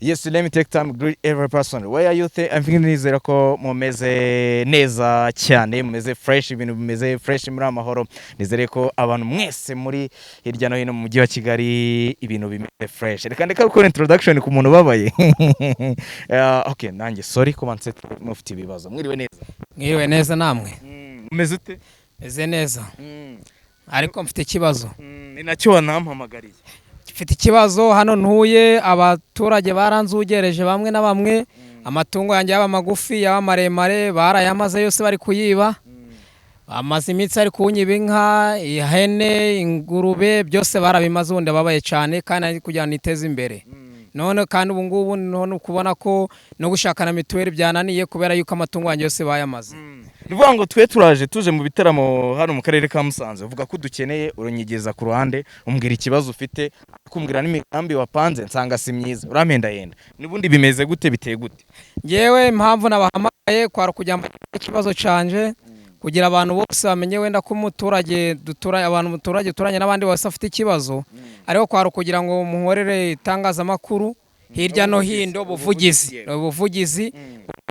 Yes, let me take time greet every person. Where are you? I'm thinking, nizera ko mumeze neza cyane, mumeze fresh, ibintu bimeze fresh, muri amahoro. Nizere ko abantu mwese muri hirya no hino mu mujyi wa Kigali ibintu bimeze fresh. Reka ndeka gukora introduction ku muntu ubabaye. Okay, nanjye sorry kuba nsetse mufite ibibazo. Mwiriwe neza? Mwiriwe neza namwe. Umeze ute? Meze neza, ariko mfite ikibazo. Ni nacyo wanampamagariye. Mfite ikibazo hano ntuye, abaturage baranzugereje bamwe na bamwe. Amatungo yanjye, yaba magufi yaba maremare, barayamaze yose, bari kuyiba. Bamaze iminsi ari kunyiba inka, ihene, ingurube, byose barabimaze. Ubundi babaye cyane kandi ari kugira ngo niteze imbere. None kandi ubu ngubu none ukubona ko no gushaka na mituweli byananiye kubera yuko amatungo yanjye yose bayamaze. Ni ukuvuga ngo twe turaje, tuje mu bitaramo hano mu karere ka Musanze, uvuga ko udukeneye, urunyigeza ku ruhande, umbwira ikibazo ufite, kumbwira n'imigambi wapanze, nsanga si myiza, urampendahenda. N'ubundi bimeze gute, biteye gute? Ngewe impamvu nabahamagaye kwari ukugira ngo ikibazo canje, kugira abantu bose bamenye wenda ko umuturage duturanye, abantu umuturage uturanye n'abandi bose afite ikibazo, ariko kwari ukugira ngo muhorere itangazamakuru hirya no hino, ubuvugizi,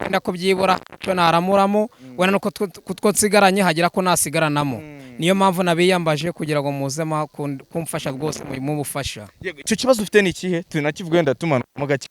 wenda ko byibura icyo naramuramo, wenda nuko kutwo nsigaranye hagira ko nasigaranamo. Niyo mpamvu nabiyambaje kugira ngo muze kumfasha rwose mu bufasha. Yego, icyo kibazo ufite ni ikihe? Tunakivuga wenda tumanukamo gake,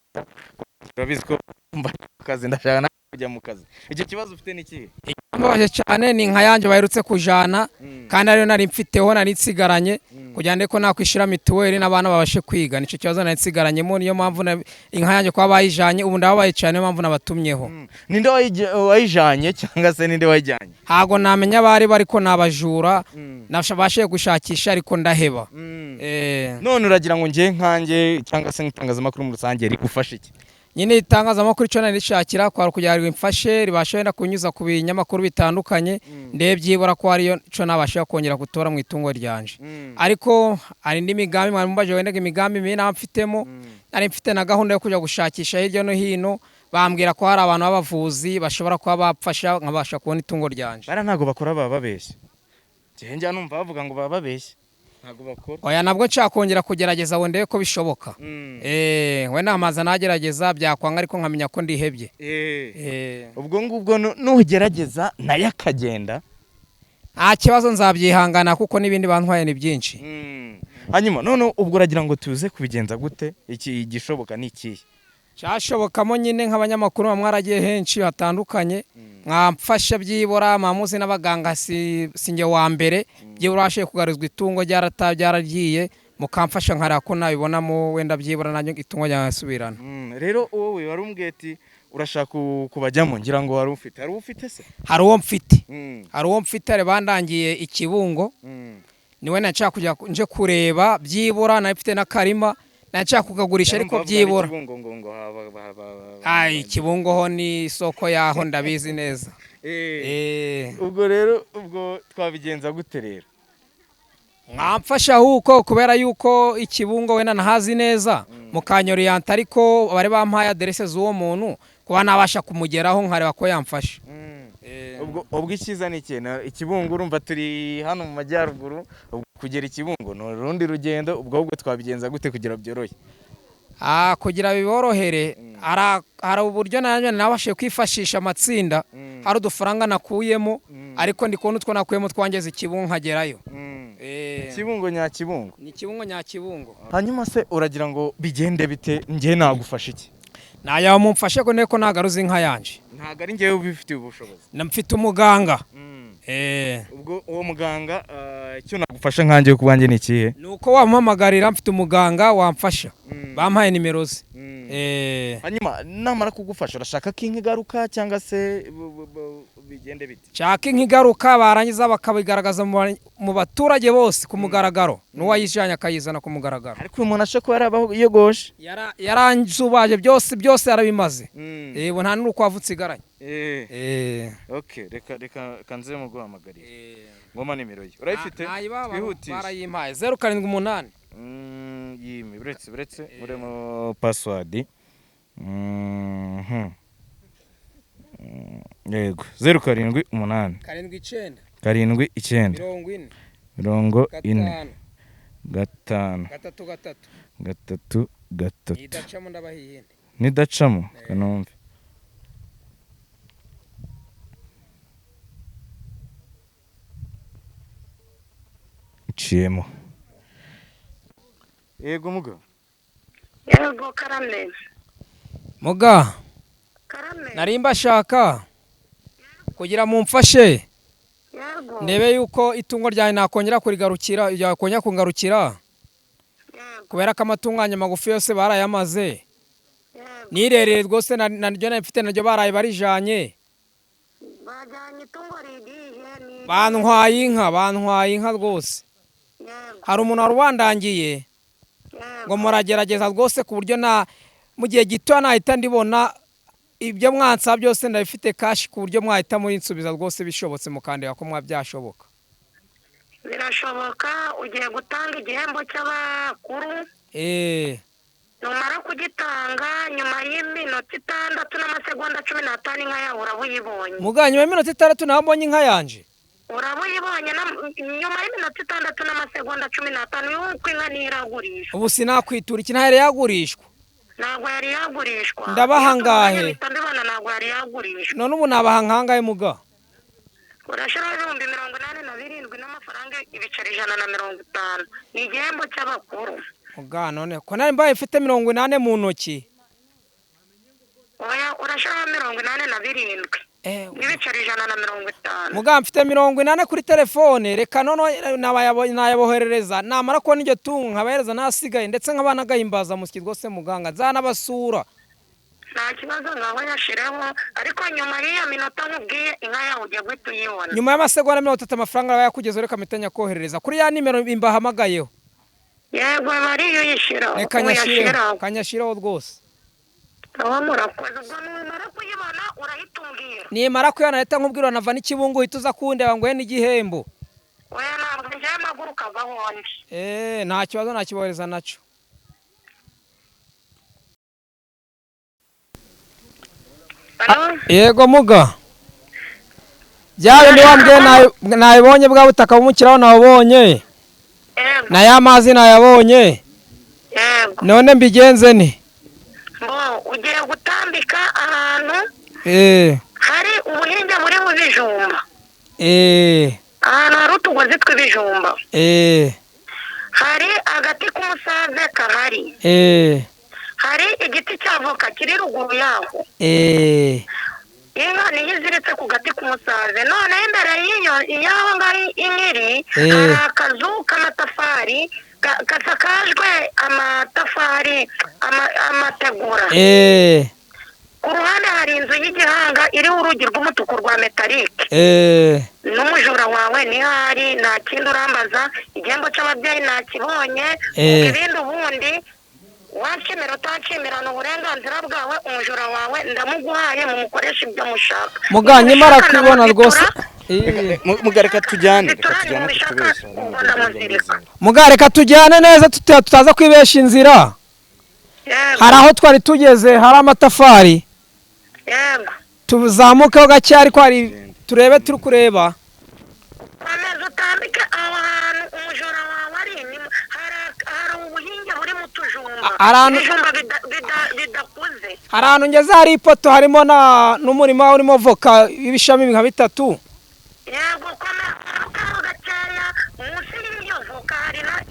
urabizi ko mba mu kazi, ndashaka nawe kujya mu kazi. Icyo kibazo ufite ni ikihe? Mbabaje cyane ni inka yanjye baherutse kujana, kandi ariyo nari mfiteho, nari nsigaranye kugira ngo ko nakwishyura mituweli n'abana babashe kwiga. Nicyo kibazo nari nsigaranyemo. Niyo mpamvu inka yanjye kuba bayijanye, ubu ndababaye cyane, niyo mpamvu nabatumyeho. Ninde wayijanye cyangwa se ninde wayijyanye? Ntabwo namenya abari bari, ko nabajura nabashije gushakisha ariko ndaheba. None uragira ngo njye nkanjye cyangwa se nk'itangazamakuru muri rusange rigufasha iki? Nyine itangazamakuru icyo nari rishakira kwari kugira ngo rimfashe, ribashe wenda kunyuza ku binyamakuru bitandukanye, ndebe byibura ko hariyo icyo nabasha kongera gutora mu itungo ryanje. Ariko hari indi migambi mwari mumbaje, wenda imigambi mibi naba mfitemo. Nari mfite na gahunda yo kujya gushakisha hirya no hino, bambwira ko hari abantu b'abavuzi bashobora kuba bapfasha nkabasha kubona itungo ryanje. Bara ntabwo bakora, baba babeshya. Njye njya numva bavuga ngo baba babeshya, ntabwo bakora. Oya, nabwo nshaka kongera kugerageza ngo ndebe ko bishoboka. We namaza nagerageza, byakwanga ariko nkamenya ko ndihebye. Ubwo ngubwo nugerageza nayo akagenda. Nta kibazo, nzabyihangana kuko n'ibindi bantwaye ni byinshi. Hanyuma none ubwo uragira ngo tuze kubigenza gute? Iki igishoboka ni ikihe? Cyashobokamo nyine nk'abanyamakuru baba mwaragiye henshi hatandukanye, mwamfasha byibura mwamuzi n'abaganga, si njye wa mbere, byibura wabashije kugaruzwa itungo ryarata byaragiye, mukamfasha nkareba ko nabibonamo wenda byibura nanjye itungo ryasubirana. Rero wowe wari umbwiye ati urashaka kubajyamo, ngira ngo wari ufite, hari uwo ufite se? Hari uwo mfite. Hari uwo mfite, hari bandangiye ikibungo. Niwe nashaka kujya nje kureba byibura. Nari mfite n'akarima nashaka kukagurisha, ariko byibura Kibungo ngo haba Ay, Kibungo ho ni isoko yaho, ndabizi neza. Ubwo rero ubwo twabigenza gute rero? Mwamfasha huko kubera yuko ikibungo wenda ntahazi neza, mukanyoriyanta, ariko bari bampaye aderese z'uwo muntu kuba nabasha kumugeraho nkareba ko yamfasha. Ubwo icyiza ni ikintu ikibungo, urumva turi hano mu majyaruguru, ubwo kugera ikibungo ni urundi rugendo. Ubwo ahubwo twabigenza gute kugira byorohe? Kugira biborohere, hari uburyo nanjye nabashije kwifashisha amatsinda, hari udufaranga nakuyemo, ariko ndi kubona utwo nakuyemo twangeze ikibungo nkagerayo. Kibungo nyakibungo? Ni Kibungo nyakibungo. Hanyuma se uragira ngo bigende bite? Njye nagufasha iki? Nayaba mumfashe ko nteko nagaruza inka yanje. Ntabwo ari njyewe ubifitiye ubushobozi. Na mfite umuganga. Ubwo uwo muganga, icyo nagufasha nkanjye ku bwanjye ni ikihe? Ni uko wamuhamagarira, mfite umuganga wamfasha, bampaye nimero ze. Hanyuma namara kugufasha, urashaka ko inka igaruka cyangwa se bigende bite? Nshaka inka igaruka, barangiza bakabigaragaza mu baturage bose ku mugaragaro, n'uwayijanye akayizana ku mugaragaro. Ariko uyu muntu ashobora kuba yarabaho yogoshe. Yaranzubaje byose, byose yarabimaze. Ubu nta n'urukwavu nsigaranye. Okay, reka kanze muguhamagarira ngoma nimero ye urayifite? Nayibaha. Twihutishe. Barayimpaye, 078. Yimi buretse muremo password. Yego, 078. 79. 79. 40. 40. 5. 5. 3 3. 3 3. Idacamo ndabaha iyindi. Nidacamo kanumve. Iciyemo. Yego muga. Yego karame. Muga. Karame. Nari mbashaka kugira mumfashe. Yego. Ndebe yuko itungo ryanjye nakongera kurigarukira, yakongera kungarukira. Yego. Kubera ko amatungo yanjye magufi yose barayamaze. Yego. Nirereye rwose naryo nari mfite naryo baraye barijanye. Bajyanye itungo rigiye ni Bantwaye inka, bantwaye inka rwose. Yego. Hari umuntu wari wandangiye Yego. ngo muragerageza rwose ku buryo na mu gihe gito nahita ndibona ibyo mwansaba byose ndabifite cash ku buryo mwahita murinsubiza rwose bishobotse mukandeba ko mwabyashoboka. Birashoboka, ugiye gutanga igihembo cy'abakuru. Numara kugitanga nyuma y'iminota 6 n'amasegonda 15 inka yawe uraba uyibonye. Muga nyuma y'iminota 6 naho mbonye inka yanje. Uraba uyibonye nyuma y'iminota 6 n'amasegonda 15 yuko inka ntiragurishwa. Ubu sinakwitura iki ntayari yagurishwa. Ntabwo yari yagurishwa. Ndabaha ngahe? Ndabona ntabwo yari yagurishwa. None ubu nabaha nkangahe muga? Urashiraho 87,000 n'amafaranga ibiceri 150. Ni igihembo cy'abakuru. Muga none ko nari mbaye mfite 80 mu ntoki. Oya, urashiraho 87. N'ibiceri 150. Muga mfite 80 kuri telefone, reka none nayaboherereza namara kubona iryo tungo nkabahereza nasigaye ndetse nk'abana gahimbaza musyi rwose muganga nzanabasura. Nta kibazo ngaho yashireho, ariko nyuma y'iyo minota nkubwiye inka yawe ugiye guhita uyibona. Nyuma y'amasegonda 30 amafaranga aba yakugezeho, reka mpite nyakoherereza kuri ya nimero imbahamagayeho. Yego bariyo uyishyiraho. Reka nyashireho, kanyashireho rwose. Aho murakoze, ubwo numara kuyibona urahita umbwira. Nimara kuyibona leta nkubwira nava n'ikibungo uhita uza kundeba ngo he n'igihembo. Oya ntabwo njye amaguruka avaho ndi. Nta kibazo nakibohereza naco. Yego muga. Byawe ndi wambwiye nayibonye bwa butaka bumukiraho nawubonye. Na ya mazi nayabonye. Yego. None mbigenze ni? Ngo ugiye gutambika ahantu hari ubuhinge buri mu bijumba. Ahantu hari utugozi tw'ibijumba. Hari agati k'umusave kahari. Hari igiti cy'avoka kiri ruguru yaho. Inka niyo iziritse ku gati k'umusave. None imbere y'aho ngaho inka iri, hari akazu k'amatafari gasakajwe amatafari amategura. Ku ruhande hari inzu y'igihanga iriho urugi rw'umutuku rwa metalike. N'umujura wawe ntihari, nta kindi urambaza, igihembo cy'ababyeyi nakibonye, ibindi ubundi wakemera utakemera ni uburenganzira bwawe, umujura wawe ndamuguhaye mumukoresha ibyo mushaka. Muga nyimara kubibona rwose. Muga reka tujyane, reka tujyane tutubesha. Muga reka tujyane neza tutaza kwibesha inzira. Hari aho twari tugeze hari amatafari. Yego. Tuzamukeho gake ariko hari turebe turi kureba. Ameze utambike aho hantu umujura wawe ari, hari ubuhinge buri mu tujumba. Ibijumba bidakuze. Hari ahantu ngeze hari ipoto harimo n'umurima urimo voka ibishami nka 3. Yego komeza gakeya munsi y'iyo voka hari na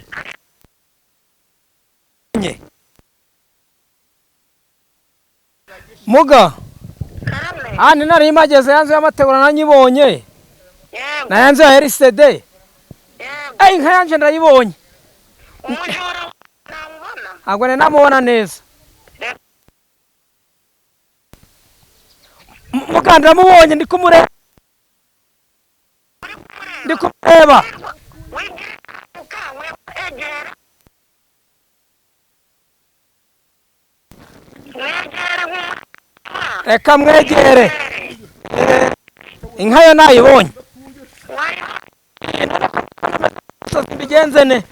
Muga. Hano nari imageze yanzu y'amategura nanyibonye. Yego. Na yanzu ya RCD. Yego. Inka yanje ndayibonye. Umujura namubona. Ntabwo nari namubona neza. Muga ndamubonye ndi kumureba. Ndi kumureba. Reka mwegere. Inka yo nayibonye. Mbigenze ne?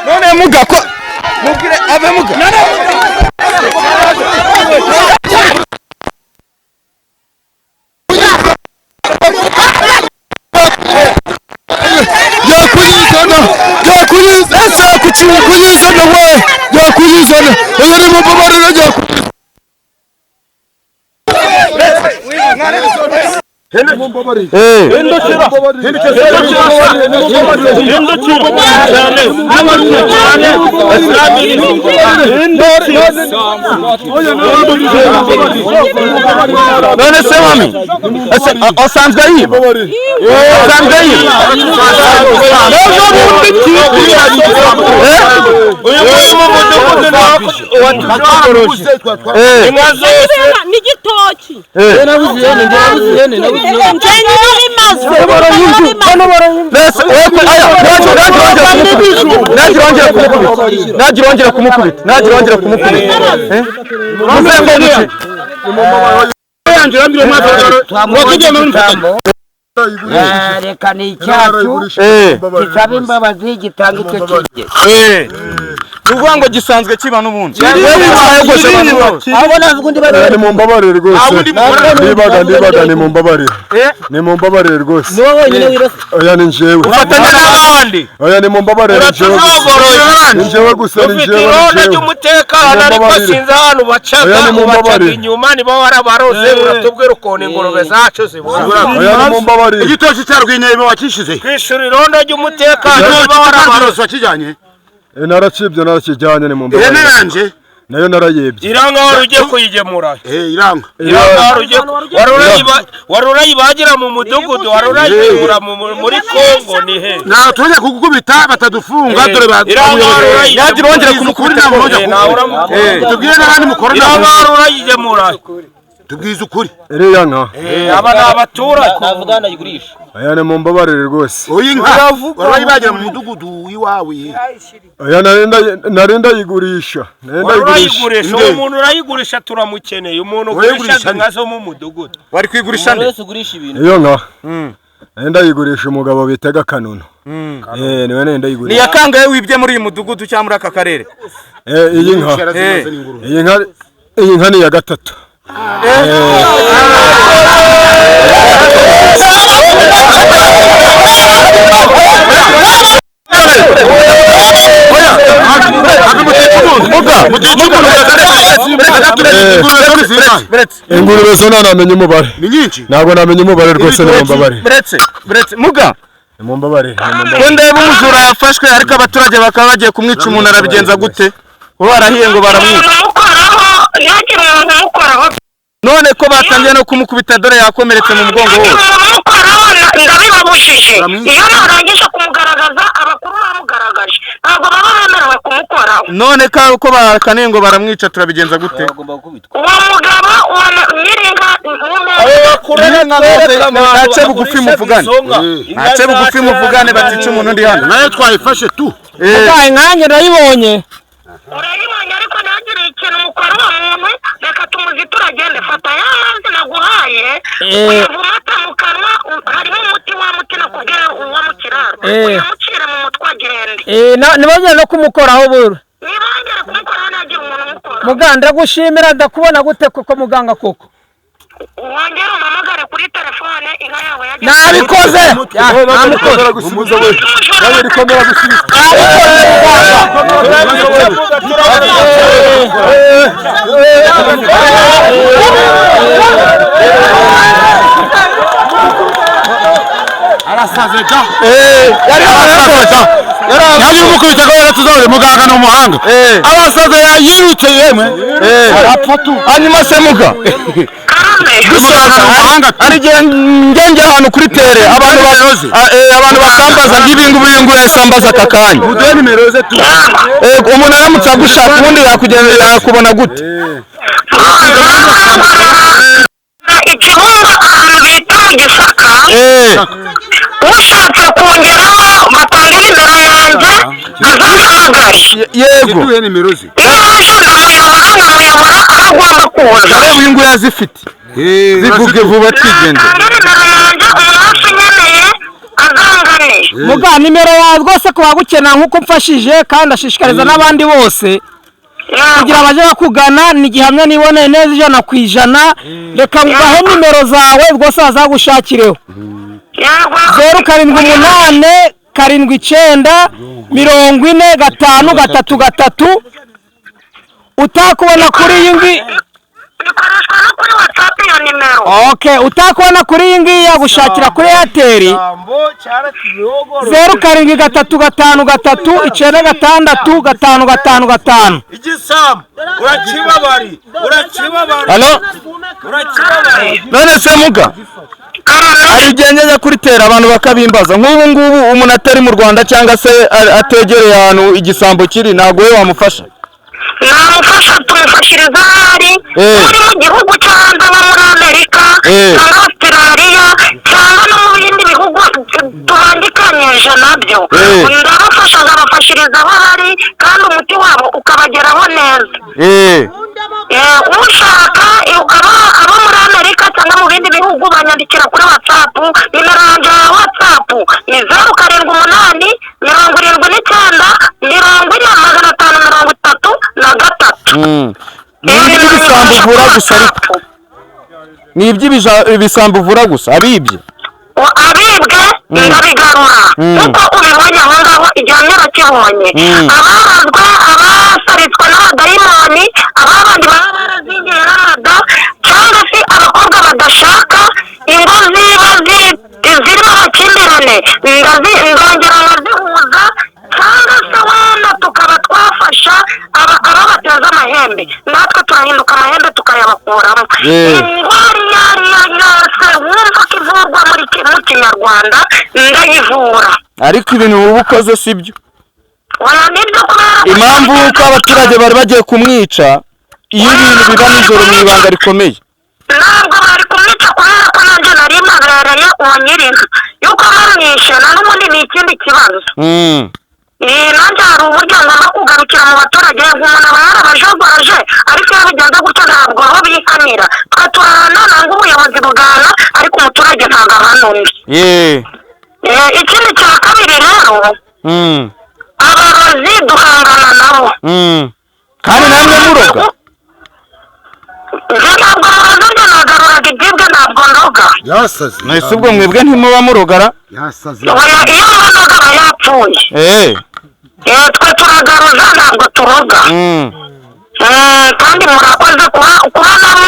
None muga ko mubwire ave muga. Yakuyizana, yakuyizana, kuyizana we, yakuyizana. Oya ni mumbabarire yakuyizana. None se mami, asanzwe yiba, asanzwe yiba. Inka zose n'igitoki Nagira kumukubita. Reka ni icyacu gisaba imbabazi gitanga icyo kirye. Ni ukuvuga ngo gisanzwe kiba n'ubundi. Ni mumbabarire rwose. Ndibaga ni mumbabarire. Ni mumbabarire rwose. Oya ni njyewe. Ufatanya n'abandi. Oya ni mumbabarire njyewe gusa. Ni njyewe gusa ni njyewe. Ufite ry'umutekano ariko sinzi ahantu bacaga ubacaga inyuma nibo warabarose uratubwira ukuntu ingurube zacu zibura. Oya ni mumbabarire. Igitoki cya Rwinyebe wakishize. Kwishura irondo ry'umutekano nibo warabarose wakijyanye. Narakibye narakijyanye ni mumbabarire. Ihene yanje nayo narayibye. Iranga wari ugiye kuyigemura. Iranga. Iranga wari ugiye warurayibagira mu mudugudu warurayigura muri Kongo ni he? Nta tujye kugukubita batadufunga dore ba. Iranga Nagira wongera kumukubita. Tubwire n'abandi mukora. Iranga warurayigemura. Tubwize ukuri. Iriya nka. Aba ni abaturage. Navuga nayigurisha. Oya ni mumbabarire rwose. Uyi nka warayibagira mu mudugudu iwawe. Oya nari ndayigurisha. Warayigurisha uwo muntu urayigurisha turamukeneye umuntu ugurisha inka zo mu mudugudu. Wari kwigurisha nde? Iyo nka. Nari ndayigurisha umugabo bitega Kanono. Niwe nari ndayigurisha. Ni yakangaye wibye muri uyu mudugudu cyangwa muri aka karere? Iyi nka. Iyi nka ni iya gatatu. Ingurube zo ntanamenya umubare. Ntabwo namenya umubare rwose ni mumbabarire. Buretse muga. Ni mumbabarire. Ko ndeba umujura yafashwe ariko abaturage bakaba bagiye kumwica umuntu arabigenza gute? Bo barahiye ngo baramwica. None ko batangiye no kumukubita dore yakomeretse mu mugongo wose. Ndabibabujije. Iyo narangije kumugaragaza abakuru bamugaragaje ntabwo baba bemerewe kumukoraho. None ka uko bahakaniye ngo baramwica turabigenza gute? Uwo mugabo nyirinka nace bugufi muvugane. Nace bugufi muvugane batica umuntu ndi hano. Nayo twayifashe tu. Nkanjye ndayibonye. Urayibonye ariko ntagire ikintu mukora uwo muntu reka tumuziture agende. Fata ya mazi naguhaye uyavumata mu kanwa harimo umuti wa muti nakubwiye uwo mu kiraro uyamucire mu mutwe agende. Ntibongere no kumukoraho buru. Ntibongere kumukoraho ntagire umuntu umukora. Muganga ndagushimira ndakubona gute koko muganga koko. Wongere umpamagare kuri telefone inka yawe yagiye. Nabikoze. Namukoze gusubiza we. Nawe rikomera gusubiza. Arasaze da. Yari arasaze. Yari umukubita ko yaratuzore muganga no muhanga. Arasaze yayirutse yemwe. Arapfa tu. Hanyuma se muga. Gusoza ari ngenge ahantu kuri tere abantu abantu bakambaza nk'ibingu bingu yasambaza akakanya. Uduhe nimero ze tu. Umuntu aramutse agushaka ubundi yakugenera yakubona gute? Ikibungo ahantu bita mu Gisaka. Ushatse kongeraho batanga nimero yanjye azahamagare. Yego. Uduhe nimero ze. Yaje ndamuyobora nkamuyobora aho agomba kuza. Areba uyu nguyu yazifite. Zivuge vuba twigende. Natanga nimero yanjye umunsi nkeneye azanga Cyane. Muga, nimero yawe rwose ku bagukenera, nk'uko mfashije kandi ashishikariza n'abandi bose kugira baje bakugana, ni gihamya niboneye neza 100%. Reka ngubahe nimero zawe rwose bazagushakireho. Yego. 078 79 40 5 3 3. Utakubona kuri iyi ngiyi Bikoreshwa no kuri WhatsApp iyo nimero. Okay, utakubona kuri iyi ngiyi yagushakira kuri Airtel, 073 53 96 5 5 5. Igisambo urakibabari, urakibabari. Halo? Urakibabari. None se muga, hari igihe njya kuritera abantu bakabimbaza, nk'ubu ngubu umuntu atari mu Rwanda cyangwa se ategereye ahantu igisambo kiri, ntabwo we wamufasha? Namufasha, tumufashiriza ahari. Uri mu gihugu cyo hanze, nko muri Amerika cyangwa Australia cyangwa no mu bindi bihugu tubangikanyije nabyo, ndabafasha, nkabafashiriza aho bari kandi umuti wabo ukabageraho neza. Ushaka abo muri Amerika cyangwa mu bindi bihugu banyandikira kuri WhatsApp. Nimero yanjye ya WhatsApp ni 078 79 40 533. Ni iby'ibisambo uvura gusa ariko? Ni iby'ibisambo uvura gusa, abibye? Abibwe ndabigarura, nk'uko ubibonye aho ngaho, igihamya urakibonye. Abarozwe, abasaritswe n'abadayimoni, ababandi baba barazingiye n'amada, cyangwa se abakobwa badashaka, ingo ziba zirimo amakimbirane, ndongera nkazihuza, cyangwa se wenda tukaba twafasha ababateza amahembe, natwe turahinduka amahembe tukayabakuramo. Indwara iyo ari yo yose wumva ko ivurwa mu Kinyarwanda, ndayivura. Ariko ibintu uba ukoze si byo. Oya, nibyo, kubera ko Impamvu yuko abaturage bari bagiye kumwica, iyo ibintu biba nijoro mu ibanga rikomeye. Ntabwo bari kumwica, kubera ko nanjye nari mpagarariye uwo nyirinka, yuko bamwishe na n'ubundi ni ikindi kibazo. Nanjye hari uburyo ngomba kugarukira mu baturage. Umuntu aba yarabajogoraje, ariko iyo bigenze gutyo ntabwo aho bihanira, twe turahana nangwa ubuyobozi bugana, ariko umuturage ntabwo ahana undi. Ikindi cya kabiri rero, abarozi duhangana nabo. Kandi namwe muroga? Njye ntabwo murozi, njye nagaruraga ibyibwe, ntabwo ndoga. Yasaze. Nahise ubwo mwebwe ntimuba murogara? Yasaze. Oya, iyo ndoga aba yapfuye. Twe turagaruza, ntabwo turoga. Kandi murakoze kuba namwe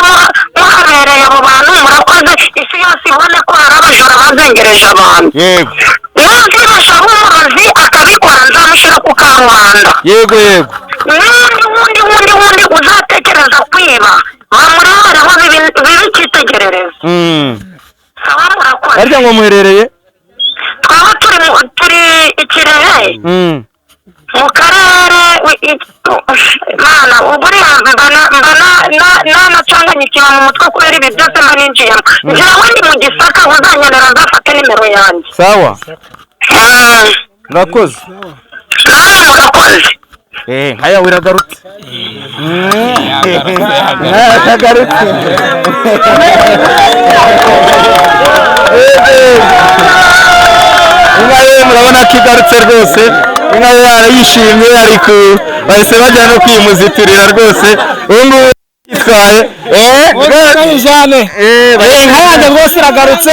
muhabereye abo bantu, murakoze. Isi yose ibone ko hari abajura bazengereje abantu. Yego. N'uzibasha umurozi akabikora, nzamushyira ku karubanda. Yego yego. N'undi wundi wundi wundi uzatekereza kwiba, bamurebereho bibe icyitegererezo. Sawa, murakoze. Harya ngo muherereye? Twaba turi i Kirehe, mu karere mana buriya mba nanacanganyikiwe mu mutwe kubera ibi byose mba ninjiyemo. Njyewe ndi mu Gisaka, uzankenera nzafate nimero yanjye. Sawa. Murakoze. Namwe murakoze. Nka yawe iragarutse. Yagarutse. Inka ye murabona ko igarutse rwose. Inka ye yarayishimye, ariko bahise bajya no kwimuziturira rwose. Ubu ngubu yitwaye. Cyane. Inka yanjye rwose iragarutse.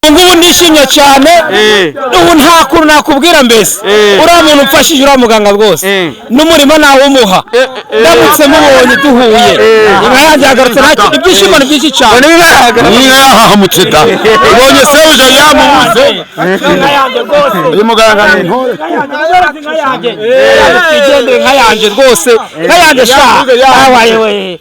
Ubu ndishimye cyane. Ubu nta kuntu nakubwira mbese. Uriya muntu umfashije, uriya muganga rwose, n'umurima nawumuha ndamutse mubonye duhuye. Inka yanjye yagarutse, ntacyo, ibyishimo ni byinshi cyane. Inka yahahamutse da, ubonye sebuja yamubuze. Inka yanjye rwose. Uyu muganga ni intore. Inka yanjye, twigendere, inka yanjye rwose, inka yanjye sha, abaye we.